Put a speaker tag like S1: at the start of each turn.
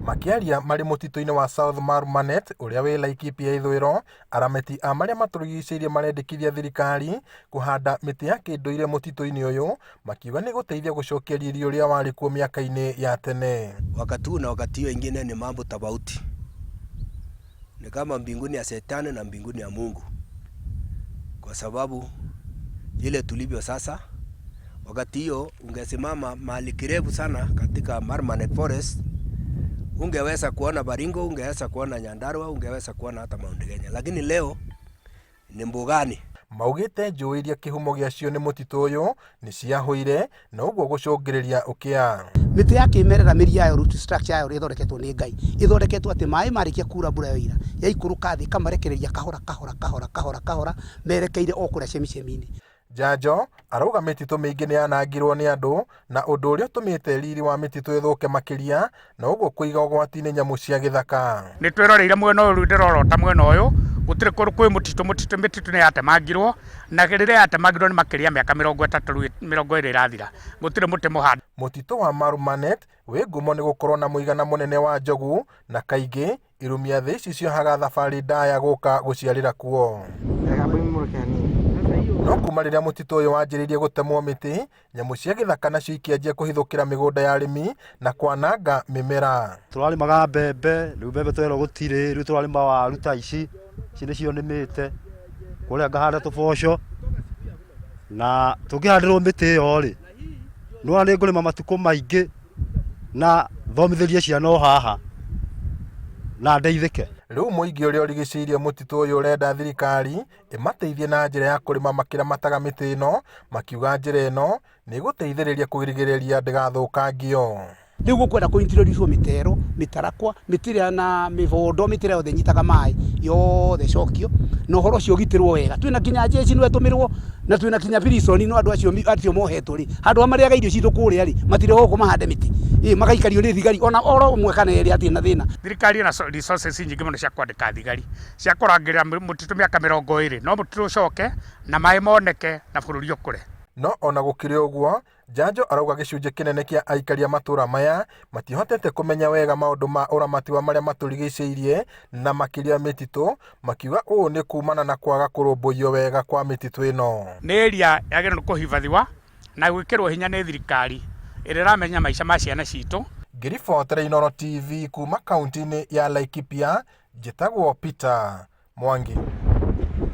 S1: Makĩaria marĩ mũtitũ-inĩ wa South Marmanet ũrĩa wĩ Laikipia ya ithũĩro, aramati a marĩa matũrigicĩirie marendekithia thirikari kũhanda mĩtĩ ya kĩndũire mũtitũ-inĩ ũyũ, makiuga nĩ gũteithia gũcokia riri ũrĩa warĩ kuo mĩaka-inĩ ya tene.
S2: Wakati huu na wakati hiyo ingine ni mambo tofauti, ni kama mbinguni ya shetani na mbinguni ya Mungu, kwa sababu vile tulivyo sasa, wakati hiyo ungesimama mahali kirefu sana katika Marmanet Forest, ungeweza kuona Baringo, ungeweza kuona Nyandarua, ungeweza kuona hata Mount Kenya, lakini leo ni mbugani.
S1: Maugĩte njũĩ iria kĩhumo gĩacio nĩ mũtitũ ũyũ nĩ ciahũire na ũguo gũcũngĩrĩria ũkĩa.
S3: Mĩtĩ ya kĩmerera mĩri yayo root structure yayo ũrĩa ĩthondeketwo nĩ Ngai ĩthondeketwo atĩ maĩ marĩkia kura mbura yoira yaikũrũka thĩ ĩkamarekereria kahora kahora kahora kahora kahora merekeire o kũrĩa chemichemi-inĩ.
S1: Njanjo arauga mĩtitũ mĩingĩ nĩ yanangirwo nĩ andũ na ũndũ ũrĩa ũtũmĩte riri wa mĩtitũ ĩthũke makĩria na ũguo kũiga ũgwati-inĩ nyamũ cia gĩthaka.
S4: Nĩ twĩroreire mwena ũyũ rĩu ndĩrorota mwena ũyũ gũtirĩ kũndũ kwĩ mũtitũ mũtitũ mĩtitũ nĩ yatemangirwo na rĩrĩa yatemangirwo nĩ makĩria mĩaka 30 rĩu 20 ĩrathira gũtirĩ mũtĩ mũhande.
S1: Mũtitũ wa Marumanet wĩ ngumo nĩ gũkorwo na mũigana mũnene wa njogu na kaingĩ irumia thĩ ici ciohaga thabarĩ ndaya gũka gũciarĩra kuo. No kuma rĩrĩa mũtitũ ũyũ wanjĩrĩirie gũtemwo mĩtĩ, nyamũ cia gĩthaka nacio ikĩanjia kũhithũkĩra mĩgũnda ya arĩmi na kwananga mĩmera.
S5: Tũrarĩmaga mbembe, rĩu mbembe twerwo gũtirĩ, rĩu tũrarĩma waru ta ici, ici nĩcio nĩmĩte, kũrĩa ngahanda tũboco, na tũngĩhandĩrwo mĩtĩ ĩyo rĩ, nĩwona nĩ ngũrĩma matukũ maingĩ na thomithĩrie ciana o haha na ndeithĩke.
S1: Rĩu mũingĩ ũrĩa ũrigicĩirie mũtitũ ũyũ ũrenda thirikari ĩmateithie na njĩra ya kũrĩma makĩramataga mĩtĩ ĩno, makiuga njĩra ĩno nĩ ĩgũteithĩrĩria kũrigĩrĩria ndĩgathũkangio.
S3: Rĩu gũkwenda kũ introduce mĩtero, mĩtarakwa, mĩtĩ ĩrĩa na mĩbondo, mĩtĩ ĩrĩa yothe ĩnyitaga maĩ yothe ĩcokio na ũhoro ũcio ũgitĩrwo wega. Twĩna nginya jeshi no ĩtũmĩrwo na twĩna nginya prison no andũ acio acio mohetwo rĩ, handũ ha marĩaga irio citũ kũrĩa rĩ, matirehwo gũkũ mahande mĩtĩ. Ĩ magaikario nĩ thigari ona oro ũmwe kana erĩ hatirĩ na thĩna.
S4: Thirikari ĩna resources nyingĩ mũno cia kwandĩka thigari cia kũrangĩrĩra mũtitũ mĩaka 20 no mũtitũ ũcoke na maĩ moneke na bũrũri ũkũre.
S1: No ona gũkĩrĩ ũguo, Njanjo arauga gĩcunjĩ kĩnene kĩa aikari a matũra maya matihotete kũmenya wega maũndũ ma ũramati wa marĩa matũrigicĩirie na makĩria mĩtitũ, makiuga ũũ nĩ kumana na kwaga kũrũmbũiyo wega kwa mĩtitũ ĩno.
S4: Nĩ area yagĩrĩirwo nĩ kũhibathiwa na gwĩkĩrwo hinya nĩ thirikari ĩrĩa ĩramenya maica ma ciana citũ.
S1: Ngĩribotera Inooro TV kuma kaunti-inĩ ya Laikipia, njĩtagwo Peter Mwangi.